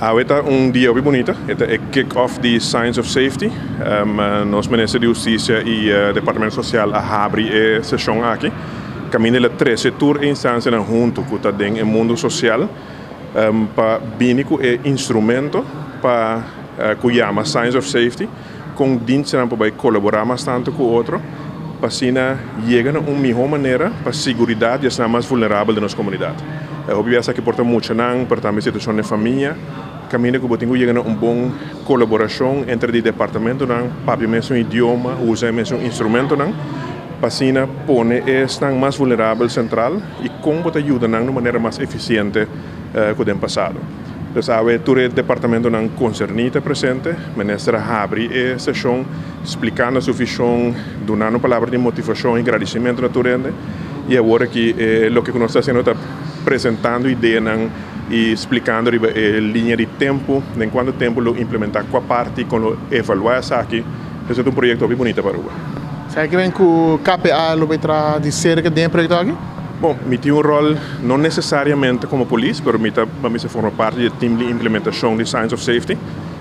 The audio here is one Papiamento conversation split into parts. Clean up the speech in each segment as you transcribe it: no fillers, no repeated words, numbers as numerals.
Awe ta un dia hopi bunita, e ta e kick-off di Signs of Safety. Nos Minister di Husticia y Departamento Social a habri e sesion aki. Caminda el a trece tur e instancianan hunto cu ta den e mundo social pa bini cu e instrumento pa cu yama Signs of Safety, con dienstnan por bay colabora mas tanto cu otro pa asina yega na un miho manera pa siguridad di esnan mas vulnerabel den nos comunidad. Hopi biaha esaki por ta muchanan, pero tambe situacion den famia, caminda cu bo tin cu yega na un bon colaboracion entre di departamentonan, papia mesun idioma, usa e mesun instrumentonan, pa asina pone esnan mas vulnerabel central y con bo ta yuda nan na un manera mas eficiente cu den pasado. Dus awe tur e departamentonan concerni ta presente. Minister a habri e sesion splicando su vision, dunando palabra di motivacion y gradicimento na tur hende. Y awor aki loke cu nos ta haciendo ta presentando ideanan y splicando riba e linea di tempo, den cuanto tempo lo implementa cua parti, con lo evalua esaki. Esaki ta un proyecto hopi bunita pa Aruba. Sabe cu bin cu KPA lo bay traha di cerca den e proyecto aki? Bon, mi tin un rol no necesariamente como polis, pero mi ta mi ta forma parti di e team di implementacion di Signs of Safety,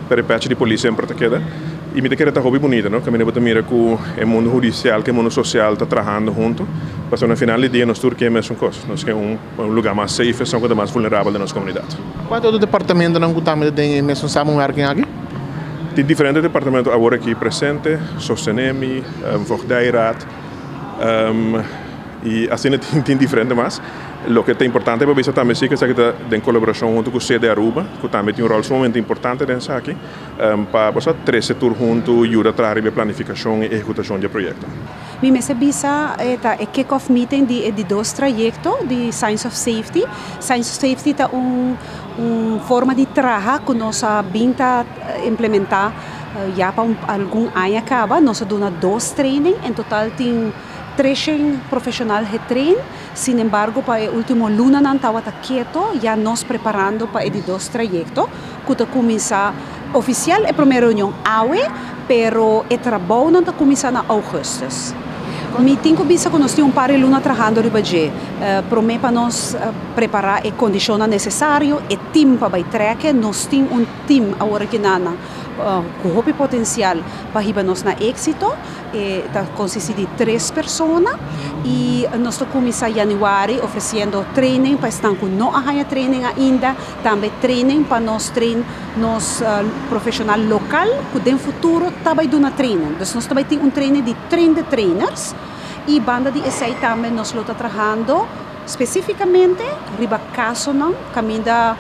pero e petje di polis semper ta keda. Y mi ta kere ta hopi bunita, no? Caminda bo ta mira cu e mundo hudicial cu e mundo social ta trahando hunto. Pasobra na final di dia nos tur kier mesun cos. Nos kier un lugar mas safe, esun cu ta mas vulnerabel den nos comunidad. Cuanto otro departamentonan cu tambe ta den e mesun samenwerking aki? Tin diferente departamento awor aki presente, Sostene Mi, Voogdijraad, y asina tin diferente mas. Loke ta importante pa bisa tambe si cu esaki ta den colaboracion hunto cu CD Aruba, cu tambe tin un rol sumamente importante den esaki, pa bo sa trece tur hunto, yuda traha riba e planificacion y ehecutacion di e proyecto. Mi mester bisa, ta e kick-off meeting di e di dos trayecto di Signs of Safety. Signs of Safety ta un forma di traha cu nos a bin ta implementa ya pa algun aña caba. Nos a duna dos training, en total tin 300 profesional getrain. Sin embargo, pa e ultimo lunanan tawata keto, ya nos preparando pa e di dos trayecto, cu ta cuminsa oficial e prome reunion awe, pero e trabounan ta cuminsa na augustus. Mi tin cu bisa cu nos tin un par di luna trahando riba dje. Prome pa nos prepara e condicionnan necesario, e team pa bay trek, nos tin un team awor aki na cu hopi potencial pa hiba nos na exito. E ta consisti di tres persona y nos ta cuminsa januari ofreciendo training pa esnan cu no a haya training ainda, tambe training pa nos train nos profesional local cu den futuro ta bay duna training. Dus nos ta bay tin un training di train the trainers y banda di esey tambe nos lo ta trahando specificamente riba casonan caminda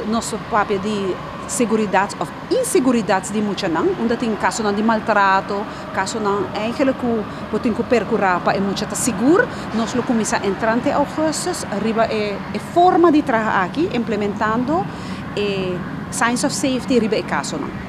nos papia di seguridad of inseguridad di muchanan, unda tin casonan di maltrato, casonan eigenlijk cu bo tin cu percura pa e mucha ta sigur. Nos lo cuminsa entrante augustus riba e forma di traha aki, implementando e Signs of Safety riba e casonan.